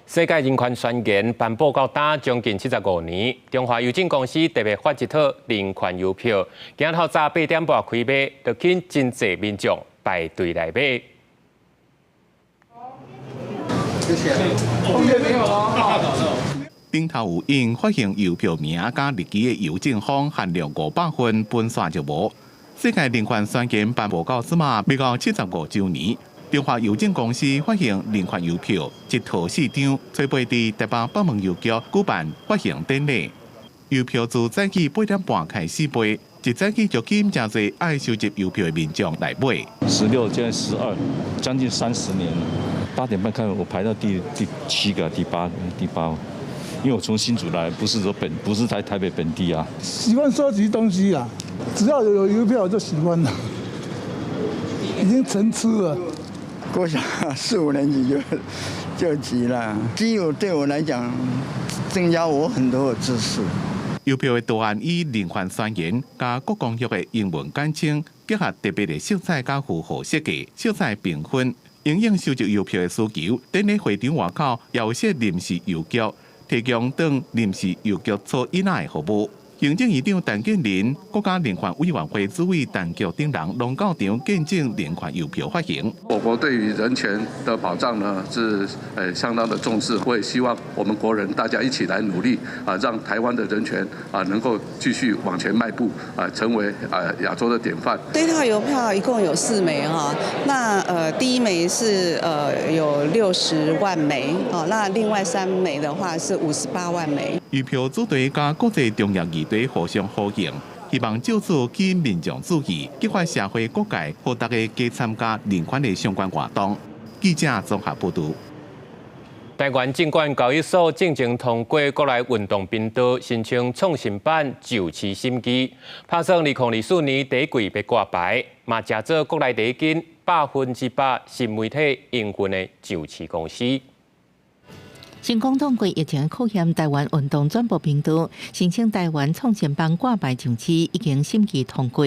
世界人權宣言頒布到今將近75年，中華郵政公司特別發一套人權郵票，今仔透早8點半開賣，就吸引真濟民眾排隊來買。謝謝。頂頭有印發行郵票名佮日期的郵政封，限量500份，分煞就無。世界人權宣言頒布到這馬，欲到75週年。中華郵政公司發行人權郵票，一套四張，初八佇台北北門郵局舉辦發行典禮。郵票自早起8點半開始賣，一早起就吸引誠濟愛收集郵票的民眾來買。 16，現在12，將近30年了。8點半開，我排到第七個、第八、第八，因為我從新竹來，不是說本，不是在台北本地啊。喜歡收集東西啊，只要有郵票我就喜歡了，已經成痴了。國小四五年級就集了，集郵對我來講，增加我很多的知識。郵票的圖案以人權宣言佮國光約的英文簡稱，結合特別的色彩佮符號設計，色彩繽紛。因應收集郵票的需求，典禮會場外口也有設臨時郵局，提供當臨時郵局做印仔的服務。行政院長陳建仁、國家人權委員會主委陳菊等人攏到場見證人權郵票發行。我國對於人權的保障呢，是相當的重視。我也希望我們國人大家一起來努力啊，讓台灣的人權啊能夠繼續往前邁步啊，成為啊亞洲的典範。這套郵票一共有四枚哈，那第一枚是有60萬枚，哦，那另外三枚的話是58萬枚。郵票主題佮國際重要議題互相呼應，希望藉此吸引民眾注意，激發社會各界予大家加參加人權的相關活動。記者綜合報導。台灣證券交易所進前通過國內運動頻道申請創新板上市審議，拍算2024年第一季欲掛牌，嘛成做國內第一間100%新媒體營運的上市公司。成功通過疫情考驗，台灣運動轉播頻道申請台灣創新板掛牌上市，已經審議通過。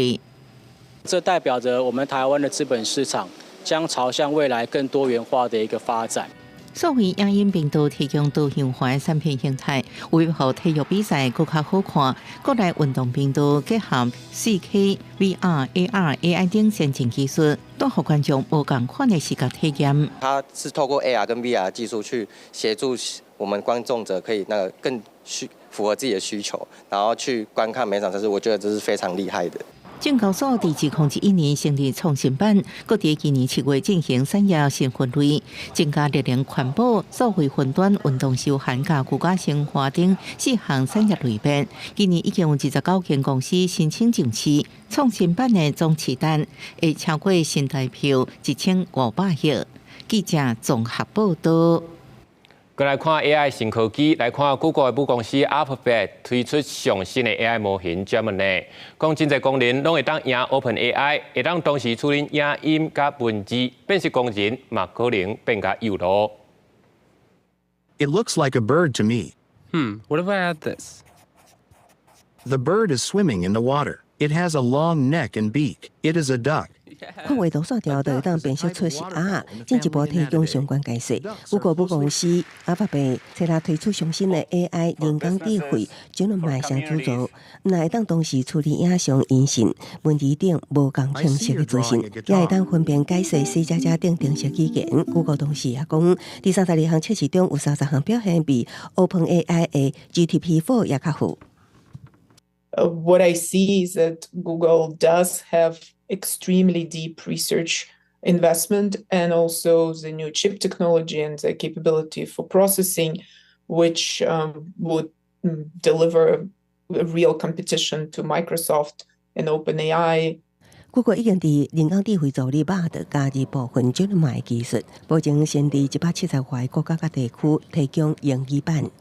這代表着我們台灣的資本市場將朝向未來更多元化的一個發展。數位影音頻道提供多樣化的產品形態，為予體育比賽閣較好看。國內運動頻道結合 4K、VR、AR、AI 等先進技術，帶予觀眾無仝款的視覺體驗。它是透過 AR 跟 VR 技術去協助我們觀眾者可以那個更需符合自己的需求，然後去觀看每場賽事。我覺得這是非常厲害的。證交所佇2011年成立創新板，閣佇今年7月進行產業新分類，增加綠能環保、數位雲端、運動休閒佮居家生活等四項產業類別。今年已經有29間公司申請上市，創新板的總市值會超過新台幣1500億。記者綜合報導。閣來看 AI 新科技，來看 Google 的母公司 Alphabet 推出上新的 AI 模型 Gemini，講真濟功能攏會當贏 OpenAI，會當同時處理影音佮文字，辨識工人嘛可能變較幼路。 It looks like a bird to me. What if I add this? The bird is swimming in the water. It has a long neck and beak. It is a duck. 看畫圖線條就會當辨識出是鴨，進一步提供相關解說。谷歌母公司阿法貝昨日推出上新的 AI 人工智慧，Gemini 雙主軸，毋但會當同時處理影像、音訊、文字等無仝形式的資訊，也會當分辨解說 C 加加等程式語言。谷歌同時也講，佇32項測試中有30項表現比 OpenAI 的 GPT-4 也較好。 What I see is that Google does have extremely deep research investment and also the new chip technology and the capability for processing, which would deliver a real competition to Microsoft and OpenAI. 谷歌已經佇人工智慧助理 Bard 加入部分 Gemini 技術，目前先佇170外個國家佮地區提供英語版。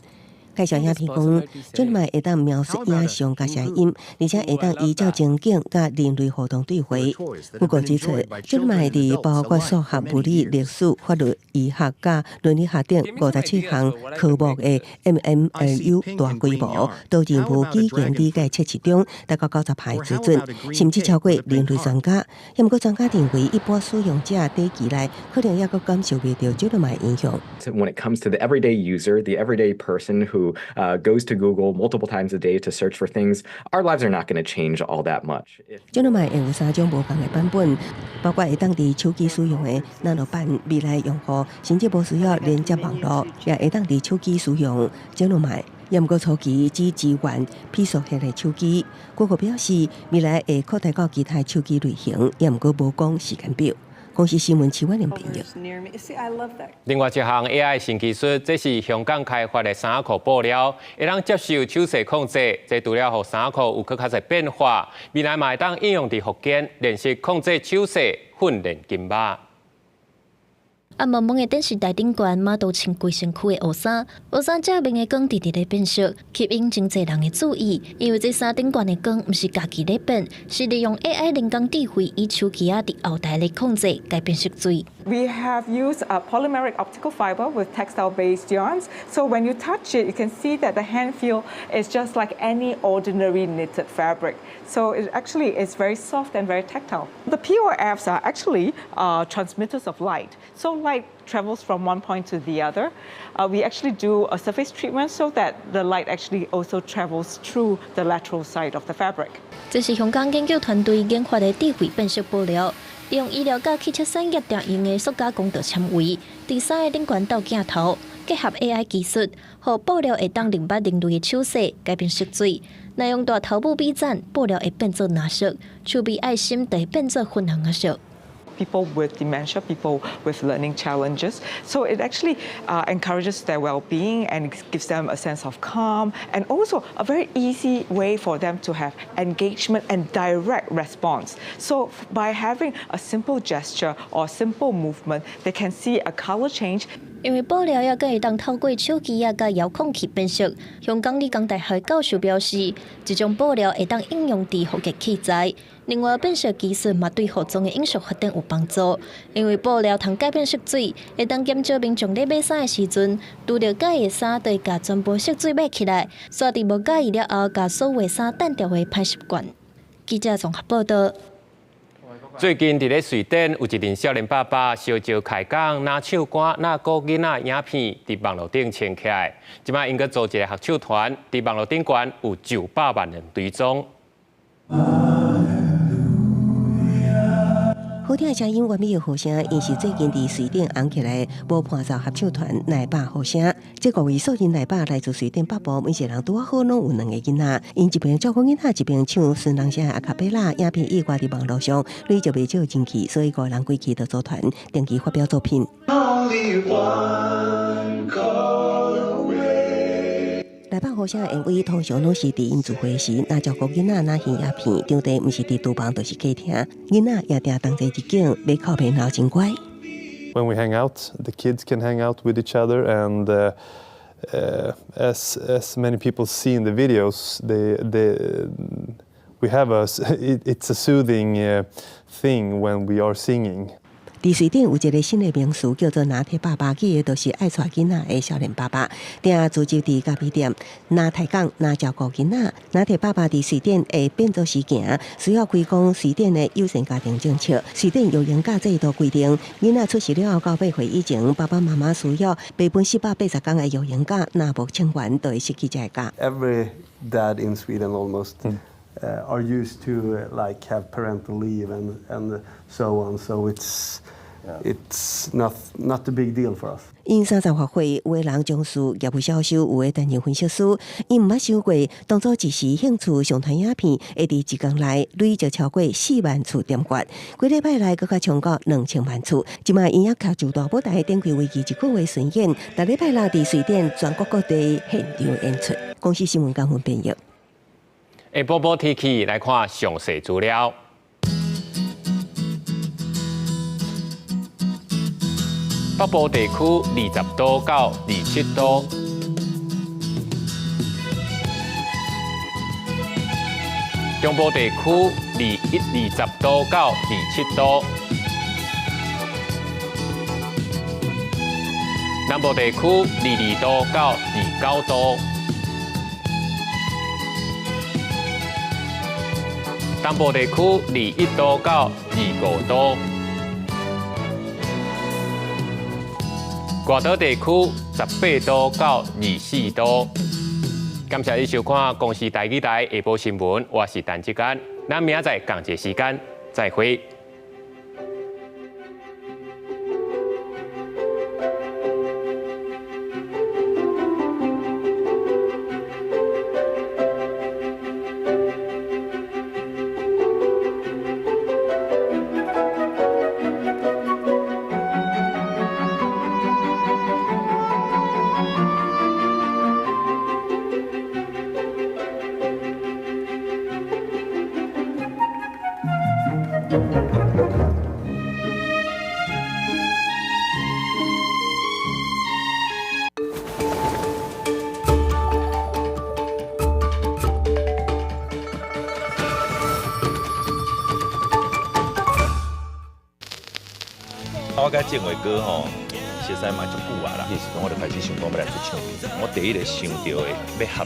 介紹影片講，Gemini 會當描述影像佮聲音，而且會當依照情景佮人類互動對話。谷歌指出，Gemini 佇包括數學、物理、歷史、法律、醫學佮倫理學等57項科目的 MMLU 大規模多任務語言理解測試中，達到90%的水準，甚至超過人類專家。毋過專家認為，一般使用者短期內可能猶閣感受袂著 Gemini 影響。 When it comes to the everyday user, the everyday person who goes to Google multiple times a day to search for things, our lives are not going to change all that much. Gemini 會有三種無仝的版本，包括會當佇手機使用的 Nano 版，未來用戶甚至無需要連接網路，也會當佇手機使用 Gemini。也毋過初期只支援 Pixel 系列手機。谷歌表示，未來會擴大到其他手機類型，也毋過無講時間表。公視新聞徐婉玲編譯。另外一項 AI 新技術，這是香港開發的衫褲布料，會當接受手勢控制。這除了予衫褲有閣較濟變化，未來嘛會當應用佇復健，練習控制手勢，訓練筋肉。暗濛濛的電視台頂懸，碼都穿規身軀的烏衫，烏衫正面的光直直咧變色，吸引真濟人的注意。因為這衫頂懸的光毋是家己咧變，是利用 AI 人工智慧以手機仔佇後台咧控制，改變色水。 We have used a polymeric optical fiber with textile-based yarns. So when you touch it, you can see that the hand feel is just like any ordinary knitted fabric. So it actually is very soft and very tactile. The POFs are actually transmitters of light. So light travels from one point to the other. We actually do a surface treatment so that the light actually also travels through the lateral side of the fabric. 這是香港研究團隊研發的智慧變色布料，利用醫療佮汽車產業常用的塑膠光導纖維，佇衫的頂懸鬥鏡頭，結合 AI 技術，予布料會當認捌人類的手勢，改變色水。若用大頭拇比讚，布料會變做藍色；手比愛心就會變做粉紅色。 People with dementia, people with learning challenges. So it actually encourages their well-being and gives them a sense of calm and also a very easy way for them to have engagement and direct response. So by having a simple gesture or simple movement, they can see a color change. 因為布料猶閣會當透過手機仔佮遙控器變色。香港理工大學教授表示，這種布料會當應用佇復健器材。另外，變色技術嘛對服裝的永續發展有幫助。因為布料通改變色水，會當減少民眾咧買衫的時陣，拄著佮意的衫，就會共全部色水買起來，煞佇無佮意了後，共所有的衫澹掉的歹習慣。記者綜合報道。最近佇咧瑞典有一陣少年爸爸相招開講，若唱歌，若顧囡仔影片，佇網路頂穿起來。這擺𪜶閣組一個合唱團，佇網路頂懸有900萬人追蹤。好聽的聲音，完美的和聲，𪜶是最近佇瑞典紅起來無伴奏合唱團奶爸和聲。這五位素人奶爸來自瑞典北部，每一個人拄仔好攏有兩个囡仔，𪜶一邊照顧囡仔，一邊唱孫人聲阿卡貝拉，影片意外佇網路上累積袂少人氣，所以五個人規氣就組團，定期發表作品。 Only one call away. 奶爸和聲的 MV 通常攏是佇𪜶聚會時，若照顧囡仔，若翕影片，場地毋是佇廚房，就是客廳。囡仔也定同齊入鏡，欲哭欲鬧真乖。 When we hang out, the kids can hang out with each other, and as many people see in the videos, it's a soothing thing when we are singing. 佇瑞典有一个新的名詞叫做拿鐵爸爸，指的就是愛帶囡仔的少年爸爸。定聚集佇咖啡店，若抬槓，若照顧囡仔。拿鐵爸爸佇瑞典會變做事件，需要開講瑞典的友善家庭政策。瑞典育嬰假制度規定，囡仔出世了後到8歲以前，爸爸媽媽需要480天的育嬰假，若無請完，就會失去這个假。 Every dad in Sweden almost are used to like have parental leave and so on. So it's not a big deal for us. 𪜶38歲，有的人從事業務銷售，有的擔任分析師。𪜶毋捌想過，當初一時興趣上傳影片，會佇一工內累積超過4萬次點閱，幾禮拜內閣較衝到2000萬次。這擺𪜶也徛上大舞台，展開為期一個月巡演，逐禮拜六佇瑞典全國各地現場演出。公視新聞江雲編譯。下晡報天氣來看詳細資料。北部地區20度到27度，中部地區20度到27度，南部地區22度到29度，東部地區21度到25度。外島地區18度到24度。感謝你收看公視台語台下晡新聞，我是陳志剛，咱明仔載仝一个時間再會。我佮政偉哥吼，熟似嘛足久啊啦。彼時陣我就開始想講欲來出唱片。我第一个想著的欲合